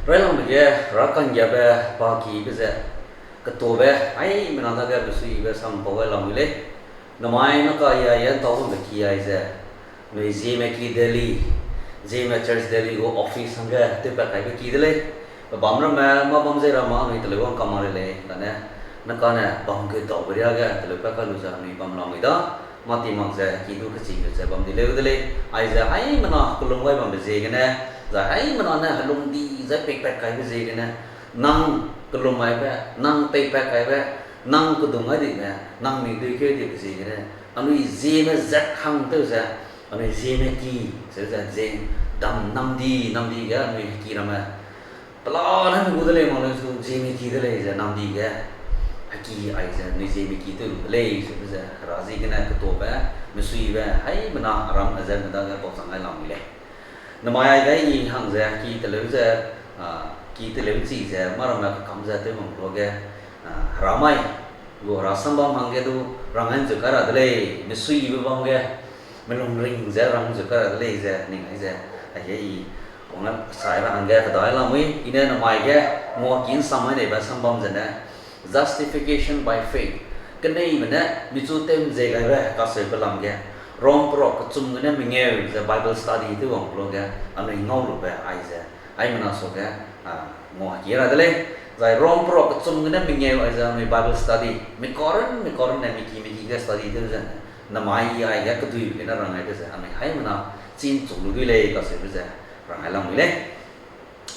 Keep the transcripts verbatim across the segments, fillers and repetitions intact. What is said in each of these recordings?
Railangbe ge, Hera ka'nggiabe pa kibe ze, ketobe, haimena dage besuibe sam pau gai lamui lei. Namai naka ya ye ntau gumbe ki ai ze, nui Zeme ki Delhi, Zeme Church Delhi gu office hangge tewpat kaibe ki de lei. Pebâm ramme, mâ bam ze ramme anui teleu wang kam ma rei lei, kane, naka ne bam gu daube riage teleu pat kai lu ze anui bam lamui da, mâ ti mak ze ki du kechî lu ze bam di leu de lei, aize haimena kelum gai bambe ziegene, zai haimena ne helung di zai peipat kaibe ziegene, nang kelum gaibe, nang peipat kaibe, nang kedung gai dibe, nang mi dui keu dibe ziegene, anui Zeme zat hang tew ze, anui Zeme ki, seu ze Zeme dam namdi, namdi ge anui heki ramme pela ne mi gu de lei mak leu zu Zeme ki de lei ze namdi ge, heki aize anui Zeme ki tew lu de lei, seube ze Hera ziegene ketobe, mesuibe, haimena aram ze medage pauchang gai lamui lei. Namai aige i hang ze ki teleu ze, a, ki teleu chi ze mâ ramme kekam ze tew bam luage, a, Hera mai, gu Hera sambam hangge du rang ai nzeu kai ra de lei, mesuibe bam ge, melung ring ze rang nzeu kai ra de lei ze ning ai ze, aige i wang sai ra hangge kedai lamui, i ne namai ge, ngua ki nsam mai neibe sambam zene, justification by faith. Keneibe ne michu tew nzei gaibe kaseube lam ge, Rom perok kechum gene mengeu ze Bible study tew wang luage, anui ngau lube aize, haimena suage, a, ngua ki ra de lei. Zai Rom perok kechum gene mengeu aize anui Bible study, mikoren, mikoren ne miki, miki ge study tew ze, namai i aige keduibe gene rang aibe ze, anui haimena chî nchu lu dui lei kaseube ze, rang ai lamui lei.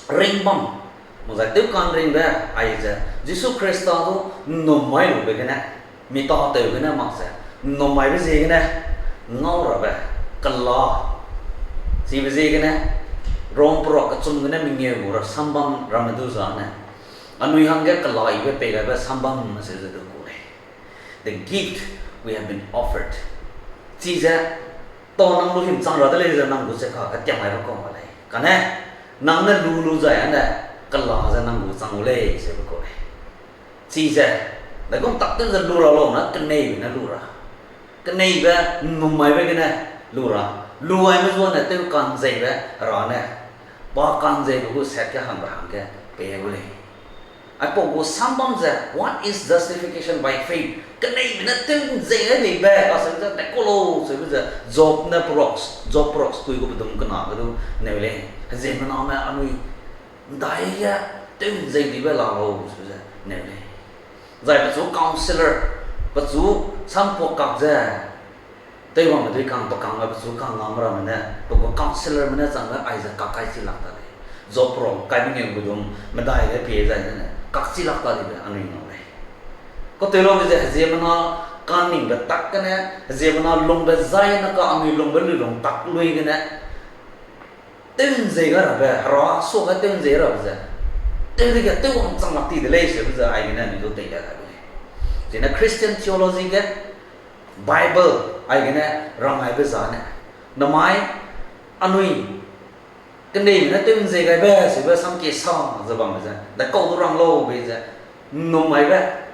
Ringbam, muzai tew ka'nringbe, aize, Jisu Khrista du nnum mai lube gene, mi tatew gene mak ze, nnum maibe ziegene, ngau rabe, kela, chibe ziegene, Rom perok kechum gene mengeu gu ra sambam ramme du zane, anui hangge kela ibe pei gaibe sambam seu ze du ku lei. The gift we have been offered. Chize, tau nang lu himchang ra de lei ze nang gu ze ka ketiam gaibe kau ma lei. Kane, nang ne lu lu zai ane, kela ze nang gu chang gu lei, seube kau lei. Chize, daigum tak tew ze lu ra lau na, keneibe ne lu ra. Keneibe, nnum maibe gene lu ra. Lu aime zuane tew ka'nzeibe Hera ne, pa ka'nzeibe gu sat ge hangbe hangge pei gu lei. Aipau gu sambam ze, what is justification by faith? Keneibe ne tew nzei gai beibe, kaseu ze, te kau lau, seube ze, Job ne perok, Job perok kui gu pedum kena ge du neu lei. Heziemmename anui, ndaige, tew nzei dibe la lau, seube ze, neu lei. Zai pechu counselor, pechu sampua kak ze, teiwangme dui kang, pe kangme pechu kang ngam ramme ne, pe gu counselorme ne changge aize kak kai chi lak ta lei. Job perok kai mengeu pedum, medai ge pie zai ne, kak chi lak ta dibe anui ngau lei. Katewlobe ze heziemmena kaningbe tak gene, heziemmena lungbe zai ne ka anui lungbe luilung tak lui gene, tew nzei ga rabe, Hera suage tew nzei rabe ze, tew dege tew wangchang lak ti de lei seube ze aigene anui du tei ga gai lei. Zine Christian theology ge, Bible, aigene rang gaibe zane, namai, anui, keneibe ne tew nzei gaibe seube samkie sa ze bambe ze, daikau du rang lau bei ze, nnum maibe,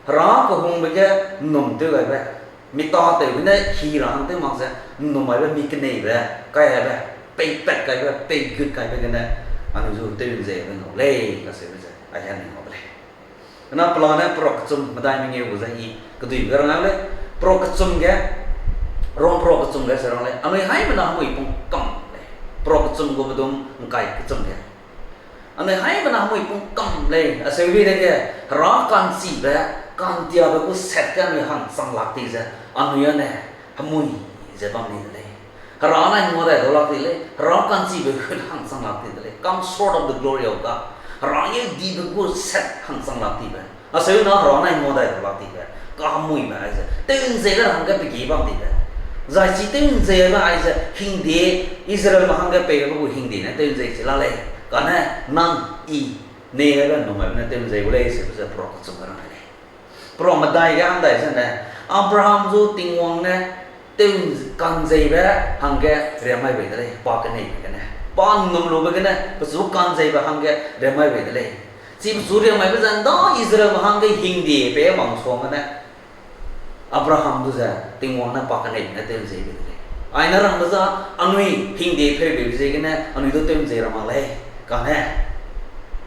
Hera kehungbe ge nnum tew gaibe, mi tatew gene hi ra hang tew mak ze, nnum maibe mi keneibe, kai gaibe, peipat gaibe, peigut gaibe gene, anui zu tew nzeibe ngau lei, kaseube ze, aige anui ngau de lei. Kena pelane perok kechum, medai mengeu gu ze i, keduibe ge rang lei, perok kechum ge, Rom perok kechum ge se rang lei, anui haimena hemui pung kam lei, perok kechum gu pedum, ngkai kechum ge. Anui haimena hemui pung kam lei, aseube dege, Hera ka'nchibe, ka'ntiabe gu sat ge anui hangchang lak ti ze, anui ane, hemui ze bam ni de lei. Hera nai ngua dai dau lak ti lei, Hera ka'nchibe hut hangchang lak ti de lei, come short of the glory of God. Hera ngeu dibe gu sat hangchang lak tibe. Aseu na Hera nai ngua dai dau lak tibe. Kahemuibe aize, tew nzei ge hangge pe gi bam dibe. Zai chi tew nzei ge aize, hingde, Israelme hangge pei ge gu hingde ne tew nzei chi la lei. Kane, nang, i, nei gaibe nnum gaibe ne tew nzei gu lei, seube ze perok kechum ge rang lei. Perok medai ge hang dai zene, Abraham zu Tingwang ne tew nz-, ka'nzeibe hangge riam gai bei de lei, pa keneibe gene. Pa nnum lube gene, pechu ka'nzeibe hangge riam gai bei de lei. Chi pechu riam gaibe ze nda Israelme hangge hingde pei bam suang gene, Abraham du ze Tingwang ne pa keneibe ne tew nzei bei de lei. Aine rangbe za anui hingde pei beibe ziegene anui du tew nzei ra mak lei. Kane,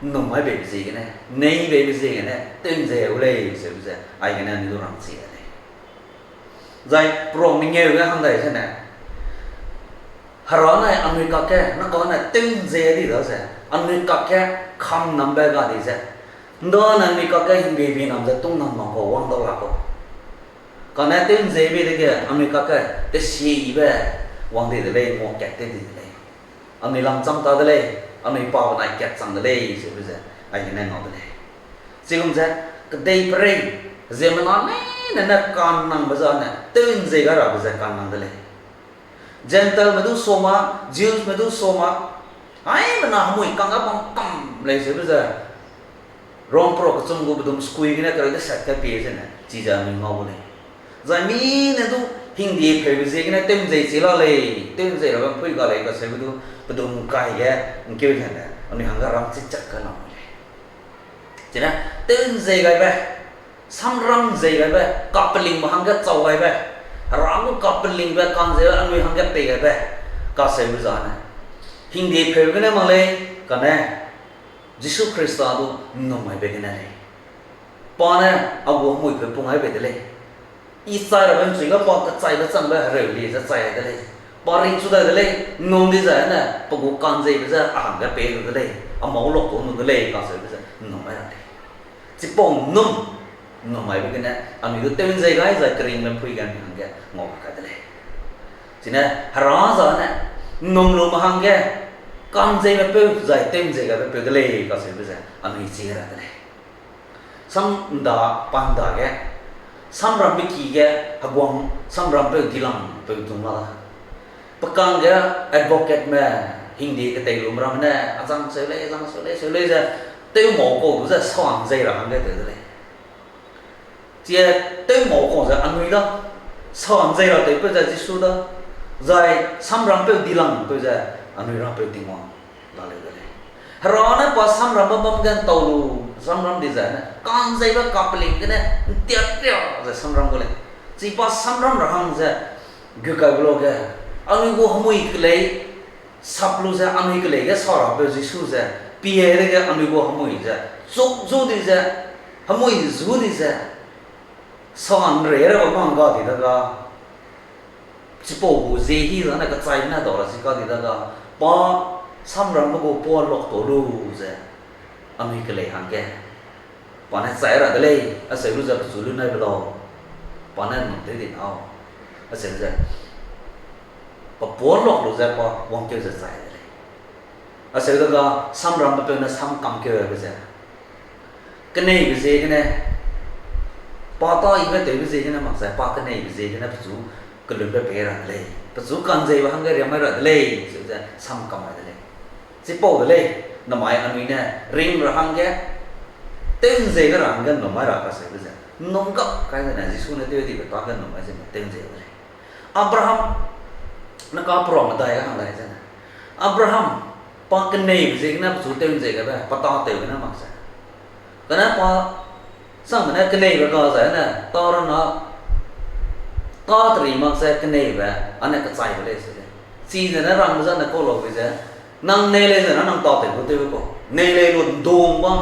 ’nnum ai beibe ziegene, nei beibe ziegene, tew ’nzei gu lei, seube ze, aigene anui du rangchi a lei. Zai pro mengeu ge hang dai zene, Hera ne anui kakge, na kane tew ’nzei di da ze, anui kakge kam nambe ga di ze, ’nda ne anui kakge hingbibi nam ze tung nam mak kau wang dau la kau. Kane tew ’nzei bei dege anui kakge tesiebe wang di de lei, nguakat tew di de lei. Anui lam cham ta de lei, anui pa benai kat chang de lei, seube ze, aigene ngau de lei. Chigum ze, kedeiperei, ziemmena leine ne kannangbe zane, tew ’nzei gai rabe ze kannang de lei. Gentileme du soma, Jewsme du soma, aimena hemui kangge bam kam lei seube ze, Rom pro kechum gu bedum sekui gene kereu deset ge pie zene, chize anui ngau gu lei. Zai mi ne du hingdie pheube ziegene tew ’nzei chi la lei, tew ’nzei rabe ’mpui ga lei kaseube du, pedum kai ge ’ngkeu zene, anui hangge rangchi chak ge lam lei. Chine, tew ’nzei gaibe, samram ’nzei gaibe, kapelingbe hangge chau gaibe, Hera gu kapelingbe ka'nzeibe anui hangge pei gaibe, kaseube zane, hingdie pheube gene mak lei, kane, Jisu Khrista du ’nnum aibe gene lei. Pa ne a gu hemui peu pung ai bei de lei. I chai rabe ’nchui ge pa kechaibe changbe hereu lie ze chai ai de lei. Pa ringchu dai de lei, ’nnum di zai ne, pe gu ka'nzeibe ze a hangge pei lu de lei, a mâu lak tu nu de lei, kaseube ze ’nnum ai ra lei. Chipau ’nnum, ’nnum aibe gene, anui du tew ’nzei gai zai keringbe ’mpui ge anui hangge ngau kai de lei. Chine, Hera zane, ’nnum lume hangge, ka'nzeibe peu zai tew ’nzei gaibe peu de lei, kaseube ze, anui chi ra de lei. Sam ’nda, pa ’nda ge, samrambe ki ge, heguang samrampeu dilangpeu dung la da. Pe kangge advocateme, hingdie ketei lume ramme ne, a zang seu lei, zang seu lei, seu lei ze, tew mau kau du ze sa ’nzei ra hangge tew de lei. Chie tew mau kau ze anui da, sa ’nzei ra tewpeu ze Jisu da, zai samrampeu dilangpeu ze anui rapeu Tingwang la leu de lei. Hera ne pa samrambe bam ge ’ntau lu, samram di zai ne, ka'nzeibe kapeling gene, ’ntiat ria ze samram gu lei. Chi pa samram ra hang ze, gu kaibe luage, anui gu hemui kelei, sap lu ze anui kelei ge sa rapeu Jisu ze, pie dege anui gu hemui ze, chuk zu di ze, hemui zu di ze, sa ’nrei ra bam hangga di dega, chipau gu zie hi zane kechaibe ne dau ra chi ka di dega, pa samrambe gu pa lak tau lu ze, anui kelei hangge, pa ne chai ra de lei, acheu lu ze pechu lu nai be lau, pa ne ’nnum tew di nâu, acheu ze, pa pa lak lu ze pa wangkeu ze chai de lei. Acheu dega samrambe peu ne sam kamkeube ze, keneibe ziegene, pa tâ yibe tewbe ziegene mak zai pa keneibe ziegene pechu kelunbe pei ra de lei. Pechu ka'nzeibe hangge riam mai ra de lei, acheu ze sam kam mai de lei. Chipau de lei, namai anui ne ring ra hangge, tew ’nzei ge ra hangge ’nnum mai ra kaseube ze, ’nnum gap kai zene Jisu ne tew dibe tâ ge ’nnum mai zene tew ’nzei de lei. Abraham, ne ka peruak medai ge hang dai zene, Abraham, pa keneibe ziegene pechu tew ’nzei gaibe, pa tâtew gene mak ze, kane pa sangme ne keneibe ga zai ne, tâ rana, tâ teri mak ze keneibe, ane kechaibe lei se lei. Chizene rangbe zane kau laube ze, nang nei lei zene nang tâtew gu tewbe kau. Nei lei lu ’ndung bam,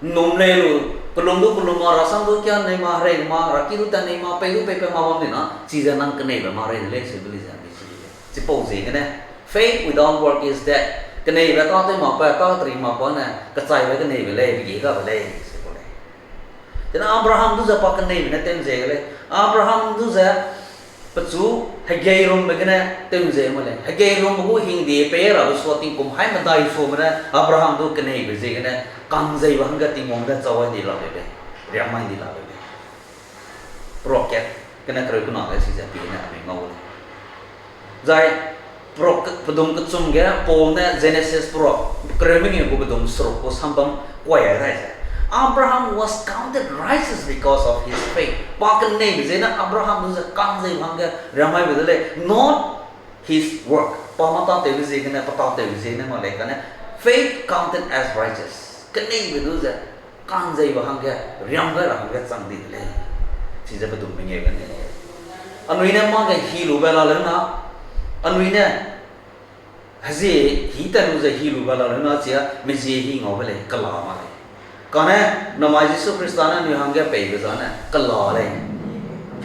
’nnum lei lu, kelum du kelum ma, rasam du kia nei ma, herei ma, raki du tat nei ma, pei du peipat ma bam di na, chize nang keneibe ma rei de lei seube lei ze, mi chi lei. Chipau ziegene, faith without work is dead. Keneibe tâtew makbe, tâ teri makbe ne, kechaibe keneibe lei, be ge gabe lei, se kau lei. Tena Abraham du ze pa keneibe ne tew ’nzei ge lei. Abraham du ze pechu hegeirumbe gene tew ’nzei ma lei. Hegeirumbe gu hingdie pei rabe sua tingkum hai medai suame ne Abraham du keneibe ziegene ka'nzeibe hangge Tingwang de chau ai di la lei lei. Riam mai di la lei lei. Peruak kat gene kereu kena ge chize pi gene anui ngau lei. Zai peruak, pedum kechum ge Paul ne Genesis peruak kereu mengeu gu pedum seruk gu sambam kuai ai dai ze, Abraham was counted righteous because of his faith. Pa keneibe ziegene Abraham du ze ka'nzeibe hangge riam mai be de lei, not his work. Pa mâ tâtewbe ziegene, pa tâtewbe ziegene mak lei kane, faith counted as righteous. Keneibe du ze ka'nzeibe hangge, riam gai ra hangge chang di de lei. Chize pedum mengeu gene, anui ne mâ ge hi lube la leu na, anui ne Hezie hi tat lu ze hi lu ba la lu na chia, mezie hi ngau be lei, kela ma lei. Kane, namai Jisu Khrista ne anui hangge peibe zane, kela lei.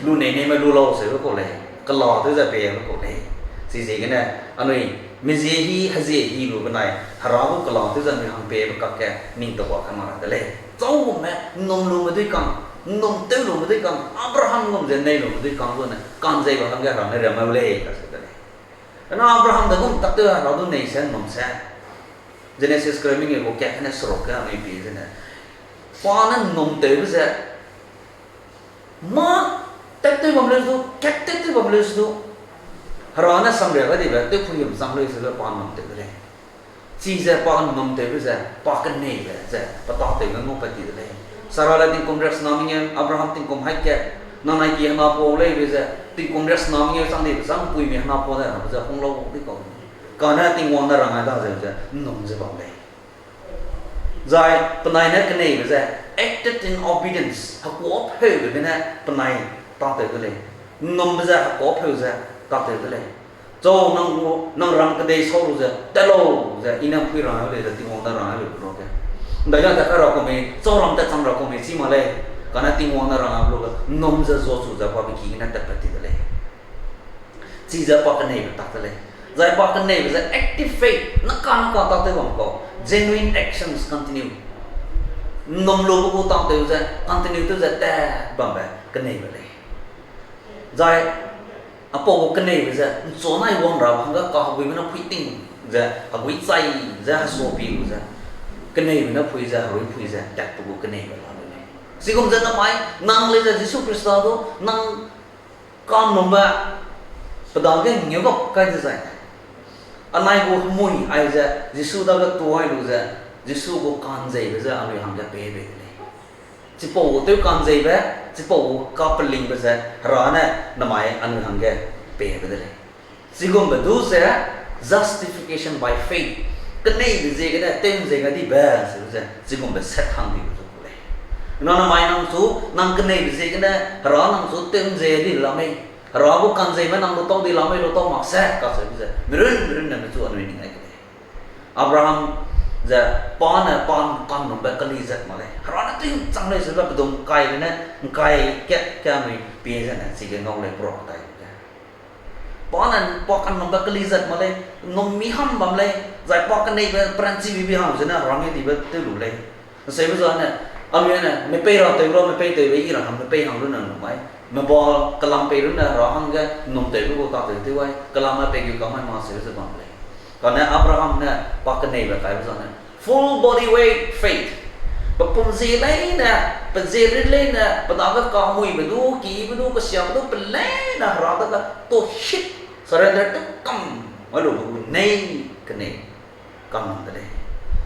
Lu nei neime lu lau seube kau lei, kela tew ze peibe kau lei. Chiziegene, anui, mezie hi, hezie hi lu benai, Hera gu kela tew ze anui hang peibe kakge, ning tewba ka ma ra de lei. Chau gumme, nnum lume dui kang, nnum tew lume dui kang, Abraham gum ze nei lume dui kang zane, kanzeibe hangge Hera ne riam lau lei, kacheu de lei. Ena Abraham de gum tak tew Hera du nei se nnum se. Jenesis kereu mengeu gu kat gene seruk ge anui pie zene. Pa ne nnum tewbe ze. Mâ tat tew bam leu du, kat tat tew bam leu du. Hera ne samria ga dibe, tewpui gum chang leu sebe pa nnum tew de lei. Chize pa nnum tewbe ze, pa keneibe ze, pe tâtewbe ngaupat ti de lei. Sara le tingkum riaksena mengeu, Abraham tingkum haî kat, nangnai ki hena pau leibe ze, tingkum riaksena mengeu chang dibe chang puimi hena pau de rabe ze, hung lau di kau. Kane Tingwang ne rang ai da zeu ze, nnum ze bam lei. Zai penai ne keneibe ze, acted in obedience, hekuâpeube gene penai tâtew de lei. Nnumbe ze hekuâpeu ze tâtew de lei. Chau, nang gu, nang ram kedei sau lu ze, tat lau ze, I ne ’mpui rang ai lei ze, Tingwang ne rang ai lei be luage. ’Ndai ga tat kai ra ku mei, chau ram tat chang ra ku mei, chi mak lei. Kane Tingwang ne rang ai be luage, nnum ze zuachu ze pa be ki gene tatpat ti de lei. Chize pa keneibe tak de lei. Zai pa keneibe ze active faith, naka naka tâtew bam kau, genuine actions continue. Nnum lube gu tâtew ze, continue tew ze tat bambe keneibe lei. Zai, apau gu keneibe ze, ’nchunai wang ra hangge kaheguibe ne phui ting ze, hegui chai ze, hesuapi lu ze, keneibe ne phui ze, herui phui ze, tatbe gu keneibe la de lei. Chigum ze namai, nang lei ze Jisu Khrista du, nang kanumbe, pe dage ngeu bak kai dezai. Anai gu hemui aize, Jisu dage tuai lu ze, Jisu gu ka'nzeibe ze anui hangge pei bei de lei. Chipau gu tew ka'nzeibe, chipau gu kapelingbe ze, Hera ne namai anui hangge peibe de lei. Chigumbe du ze, justification by faith. Keneibe ziegene, tew ’nzei gai dibe, ze, ze, chigumbe set hang dibe zu ku lei. Na namai nang chu, nang keneibe ziegene, Hera nang chu tew ’nzei di la mei. Hera gu ka'nzeime nang lu tau di la mei, lu tau mak se, kacheube ze, mirun, mirunne mechu anui ning ai ke lei. Abraham ze pa ne pa kanumbe keli zat mak lei. Hera ne tui chang lei ze pedum kai gene, ’ngkai kat ke anui pie zene, chige ngau lei pera tai ge. Pa ne pa kanumbe keli zat mak lei, ’nnum mi ham bam lei, zai pa keneibe peranchibe bi hang zene Hera ngeu dibe tew lu lei. Seube zane, anui ne, mepei ra tew ra, mepei tewbe i ra hang, mepei hang runne ’nnum ai. Meba kelam pei runne Hera hangge ’nnum tewbe gu tâtew tew ai, kelamme pei gu kamai mak seube ze bam lei. Kane Abraham ne pa keneibe kaibe zane, full body weight faith. Pe pum zie leine, pe zie rit leine, pe dage kamuibe du, kibe du, kesiabe du, pe leine Hera dage to hit, surrender tew kam, mai lu gu nei, kenei, kanum de lei.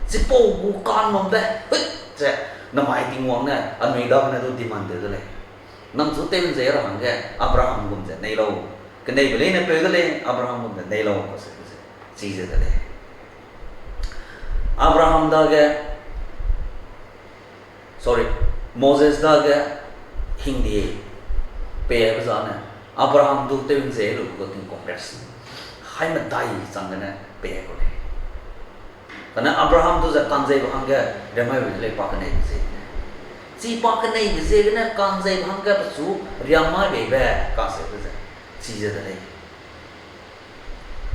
Chipau gu kanumbe, hut ze, namai Tingwang ne, anui dagene du demand tew de lei. Nang chu tew ’nzei ra hangge, Abraham gum ze nei lau. Keneibe leine peu de lei, Abraham gum ze nei lau, kacheube ze, chize de lei. Abraham dage, sorry, Moses dage hingde peibe zane, Abraham du tew ’nzei lu gu tingkum riaksena haî medai chang gene pei ku lei. Kane Abraham du ze ka'nzeibe hangge riamaibe de lei pa keneibe ziegene. Chi pa keneibe ziegene ka'nzeibe hangge pechu riamai beibe kacheube ze, chize de lei.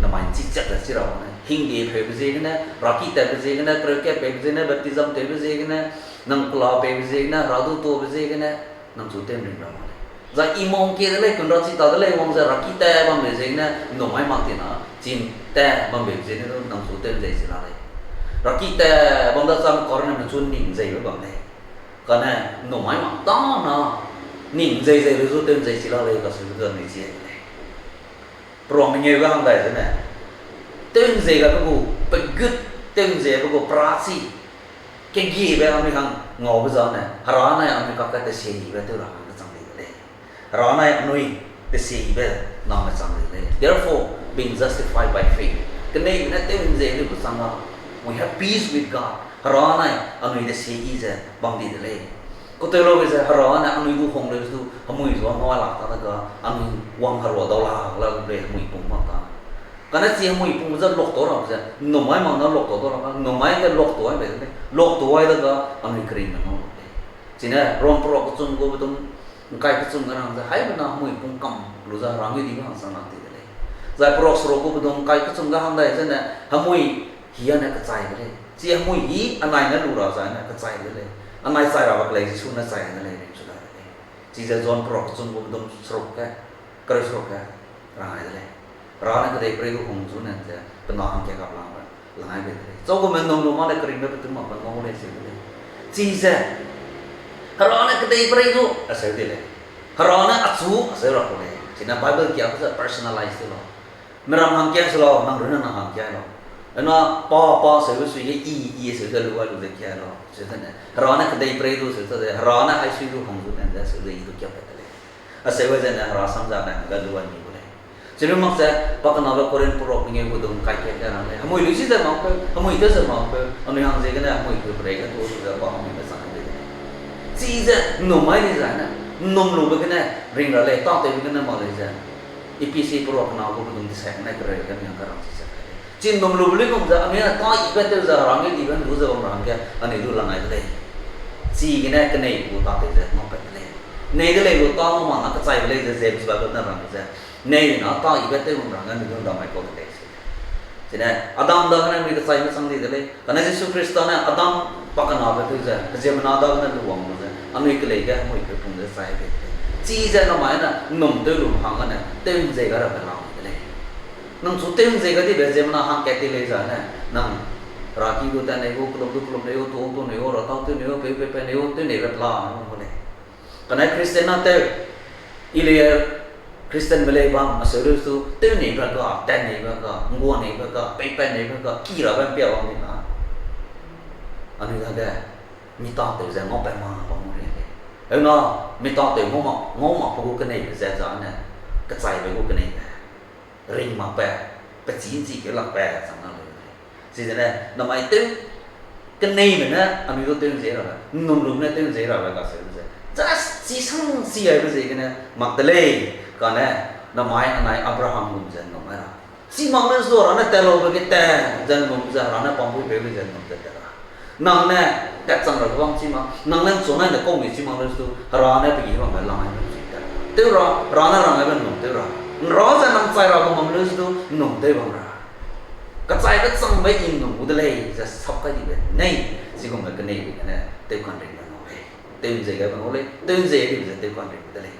Namai ’nchi chiak ze chi ra ne, hingde pheube ziegene, raki tatbe ziegene, kereu kat peibe ziegene, baptism tewbe ziegene, nang kela peibe ziegene, Hera du tuabe ziegene, nang chu tew ’nring ra mak lei. Zai i mong kie de lei, kunra chi ta de lei, wang ze raki tat bambe ziegene, ’nnum ai mak ti na, chim tat bambe ziegene, nang chu tew ’nzei chi la lei. Raki tat bam da chang kar ne mechu ning ’nzeibe bam lei. Kane, ’nnum ai mak ta na, ning ’nzei zei lu zu tew ’nzei chi la lei, kacheube du anui chi de lei. Peruang mengeu ga hang dai zene, tew ’nzei gaibe gu, pe gut tew ’nzei gaibe gu, perachi, kegiebe anui hang ngaube zane, Hera nai anui kakge tesiebe tew ra hangge chang di de lei. Hera nai anui tesibe name chang di de lei. Therefore, being justified by faith. Keneibe ne tew ’nzei lu be chang ga, we have peace with God. Hera nai anui tesie ze bam di de lei. Kateu laube ze Hera ne anui gu hung leu du, hemui zua ngau lak ta de ga, anui wang herua dau la, la gu lei hemui pung bam ta. Kane chi hemui pung ze lokta ra ze, ’nnum mai mak na lokta ra, ’nnum mai ge lokta ai bei de lei, lokta ai dega anui keringme ngau lu lei. Chine Rom perak kechum gu bedum ’ngkai kechum ge rang ze, haimena hemui pung kam lu ze Hera ngeudibe hang sang lak ti de lei. Zai perak seruk gu bedum ’ngkai kechum ge hang dai zene, hemui hî â ne kechai de lei. Chi hemui hî anai ne lu ra zai ne kechai de lei. Anai chai rabe kelei Jisu ne chai de lei, rimchu dai de lei. Chize John perak kechum gu bedum seruk ge, kereu seruk ge, rang ai de lei. Hera ne kedeiperei du hung zu nen ze, pe na hangkat gap lang, lang ai bei de lei. Chau gume ’nnum lu mak ne keringbe petum makbe ngau lei seu de lei. Chize, Hera ne kedeiperei du, aseu de lei. Hera ne achu, aseu ra ku lei. Chine Bible kiabe ze personalize te lau. Meram hangkia se lau, nang runne nang hangkia lau. Ena pa, pa seube sui ge i, i seube ze lu ai lu ze kia lau. Seu zene, Hera ne kedeiperei du seu ze, Hera ne haisui du hang zu nen ze, seu ze i du kiapat de lei. Aseu zene Hera sam zane hangge lu ai mi gu lei. Chiru mak ze, pakenabe Korinth perak mengeu gu dum ’ngkai kat ge rang lei. Hemui lui si ze makpeu, hemui tew ze makpeu, anui hang ziegene hemui peu perei ge tu ze pa hemui me chang de lei. Chize ’nnum mai di zai ne, ’nnum lube gene ring ra lei, tâtewbe gene mak lei ze. Ephesi perak kena gu bedum desai gene kereu ge mi hangge rang chi ze kai lei. Chi ’nnum lube luigum ze, anui ne tâ yibe tew ze Hera ngeudibe ’ndu ze bam ra hangge anui du lang ai de lei. Chigene kenei gu tâtew ze ngaupat de lei. Nei de lei lu tâ ngau mak na kechaibe lei ze James Bible ne rang ze, nei na tâ yibe tew bam ra hangge anui du ’ndamai kau de lei se. Chine Adam dagene anui kechaime chang di de lei. Kane Jisu Khrista ne Adam pakenabe tew ze, ziemmena dagene luwang lu ze, anui kelei ge hemui peu pung ze chai bei de lei. Chize namai ne ’nnum tew lu hang gane, tew ’nzei ga rabe lam de lei. Nang chu tew ’nzei ga dibe ziemmena hangkat ti lei zane, nang raki gu tat nei gu, kelum du kelum nei gu, tuang tuang nei gu, ratau tew nei gu, peu peu pe nei gu, tew neibe pela ne gu lei. Kane Christian na tew, i lei Christianme lei bam, aseu leu su, tew neibe ga, tat neibe ga, ’nggua neibe ga, peipat neibe ga, ki rabe ’mpia bam di na. Anui dage, mi tâtew ze ngaupat ma bam gu lei. Heuna, mi tâtew ngau mak, ngau mak pe gu keneibe ze zane, kechaibe gu keneibe. Ring makbe, pechî ’nchi keu lakbe chang na lei. Chizene, namai tew, keneime ne, anui du tew ’nzei rabe, ’nnum lum ne tew ’nzei rabe kaseu ze. Just chi sang chi aibe ziegene, mak de lei, kane, namai anai Abraham gum ze ’nnum ai ra. Chi mak leu su Hera ne tat laube ge tat, ze ’nnum ze Hera ne pampuipeu ge ze ’nnum ze tat ra. Nang ne, tat chang rabe bam chi mak, nang ne ’nchu nai ne kau mi chi mak leu su, Hera ne pe gi bambe lang ai ne chi tat. Tew ra, Hera ne rang aibe ’nnum tew ra. ’Nra ze nang chai rabe bam leu su, ’nnum tew bam ra. Kechaibe changbe i ’nnum gu de lei, ze sap kai dibe nei, chigumbe keneibe gene, tew kanringbe ngau lei. Tew ’nzei gaibe ngau lei, tew ’nzei dibe ze tew kanringbe de lei.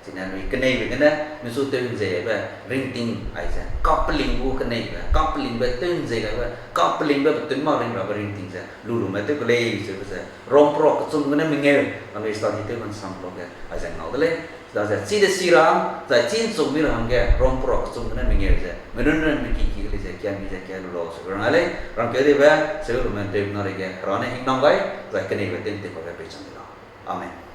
Chine anui keneibe gene, misu tew ’nzeibe ringting aize, kapelingbe gu keneibe, kapelingbe tew ’nzei gaibe, kapelingbe petun mak ring rabe ringting ze, lulume tew ke lei, zeube ze, Rom perak kechum gene mengeu, anui study tew bam sam lu ge, aize ngau de lei. Daze, chi de si ra, zai chi ’nchuk mi ra hangge, Rom perak kechum gene mengeu ze, menunne meki ki ke lei ze, kia mi ze, kia lu lau, zeube rang ai lei, rangkeu dibe, zeube lume tew na reige, Hera ne hingnam gai, zai keneibe tew ’ntew pa ge peichang di lau. Amen.